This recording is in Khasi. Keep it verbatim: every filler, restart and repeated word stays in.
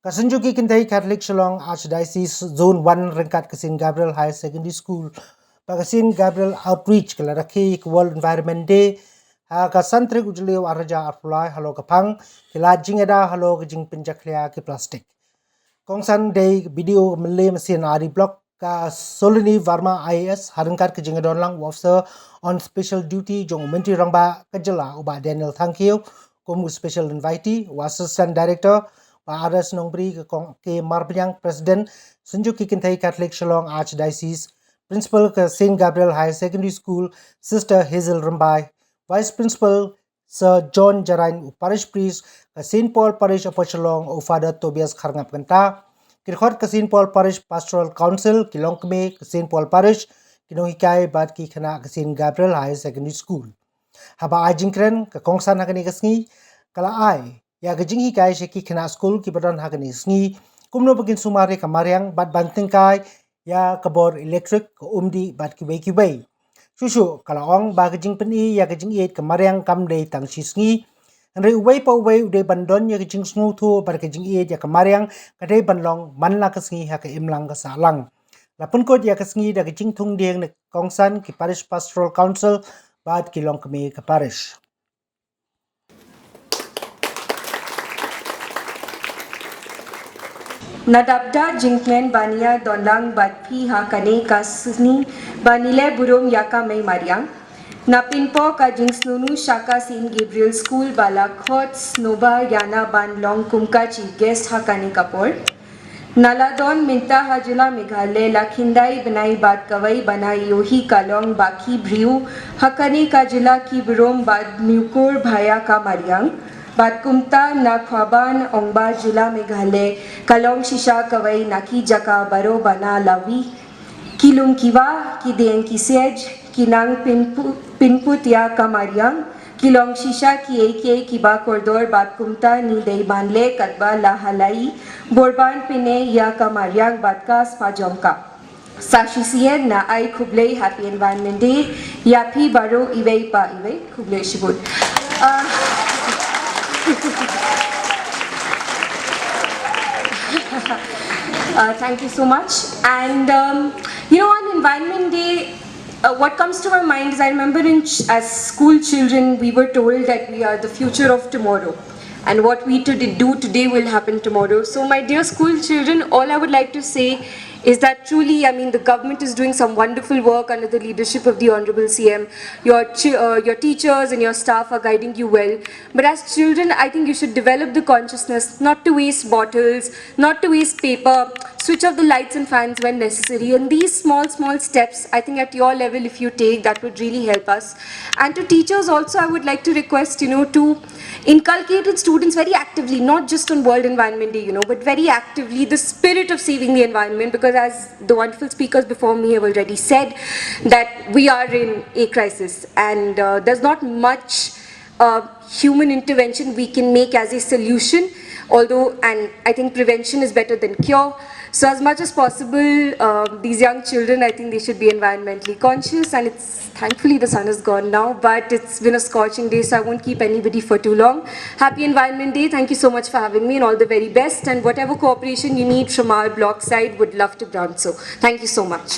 Ka Synjuk Ki Kynthei Catholic Shillong Archdiocese Zone one ryngkat ka Saint Gabriel Higher Secondary School bad ka Saint Gabriel Outreach ka la rakhe ïa ka World Environment Day ha ka san tarik u Jylliew arhajar arphew lai halor ka phang ki lad jingïada halor ka jingpynjakhlia ki plastik. Kongsan dei B D O Mynleh Mawsynram Block ka Solini Verma I A S ha ryngkat ka jingdon lang u Officer on Special Duty jong u Myntri Rangbah ka jylla u Bah Daniel Thangkhiew kum u Special Invitee, u Assistant Director Bah R S Nongbri, ka Kong K Marbaniang, President Synjuk Ki Kynthei Catholic Shillong Archdiocese, Principal ka Saint Gabriel Higher Secondary School Sister Hazel Rymbai, Vice Principal Sir John Jarain, u Parish Priest ka Saint Paul Parish Upper Shillong, u Father Tobias Kharngap Kynta, ki dkhot ka Saint Paul Parish Pastoral Council, ki longkmie ka Saint Paul Parish, ki nonghikai bad ki khynnah ka Saint Gabriel Higher Secondary School. Haba ai jingkren, ka kongsan ha kane ka sngi ka la ai ïa ka jinghikai sha ki khynnah skul kiba don ha kane ka sngi kumno ba kin sumar ïa ka mariang bad ban tyngkai ïa ka bor elektrik, ka umdih bad kiwei kiwei. Shuh shuh ka la ong ba ka jingpyni ïa ka jingïeit ka mariang kam dei tang shi sngi, hynrei uwei pa uwei u dei ban don ïa ka jingsngewthuh bad ka jingïeit ïa ka mariang ka dei ban long man la ka sngi ha ka imlang ka sahlang. La pynkut ïa ka sngi da ka jingthung dieng na ka kongsan, ki Parish Pastoral Council bad ki longkmie ka parish. Na dapda jingkmen ba ngi ïa don lang bad phi ha kane ka sngi ba ngi leh burom ïa ka mei mariang. Na pynpaw ka jingsngew sha ka Saint Gabriel School ba la khot sngewbha ïa nga ban long kum ka chief guest ha kane ka por. Na la don mynta ha jylla Meghalaya la khyndai bnai bad kawei bnai ïohi ka long ba ki briew ha kane ka jylla ki burom bad ñiewkor bha ïa ka mariang. Bad kumta na khwah ban ong ba jylla Meghalaya ka long shisha kawei na ki jaka baroh ba na lawi. Ki lum ki wah, ki dieng ki siej, ki nang pynpu-, pynput ïa ka mariang, ki long shisha kiei kiei kiba kordor bad kumta ngi dei ban leh katba la halai, bor ban pyni ïa ka mariang bad ka spah jong ka. Sa shisien nga ai khublei Happy Environment Day ïa phi baroh iwei pa iwei. Khublei shibun. Uh, uh, thank you so much. And, um, you know, on Environment Day, uh, what comes to my mind is I remember in ch-, as school children, we were told that we are the future of tomorrow. And what we to do today will happen tomorrow. So, my dear school children, all I would like to say is that truly, I mean, the government is doing some wonderful work under the leadership of the Honorable C M. Your chi-, uh, your teachers and your staff are guiding you well. But as children, I think you should develop the consciousness not to waste bottles, not to waste paper, switch off the lights and fans when necessary. And these small, small steps, I think at your level, if you take, that would really help us. And to teachers also, I would like to request, you know, to inculcate in students very actively, not just on World Environment Day, you know, but very actively the spirit of saving the environment, because as the wonderful speakers before me have already said, that we are in a crisis and, uh, there's not much, uh, human intervention we can make as a solution, although, and I think prevention is better than cure. So as much as possible, uh, these young children, I think they should be environmentally conscious, and it's, thankfully the sun is gone now, but it's been a scorching day, so I won't keep anybody for too long. Happy Environment Day. Thank you so much for having me, and all the very best. And whatever cooperation you need from our block side, would love to grant so. Thank you so much.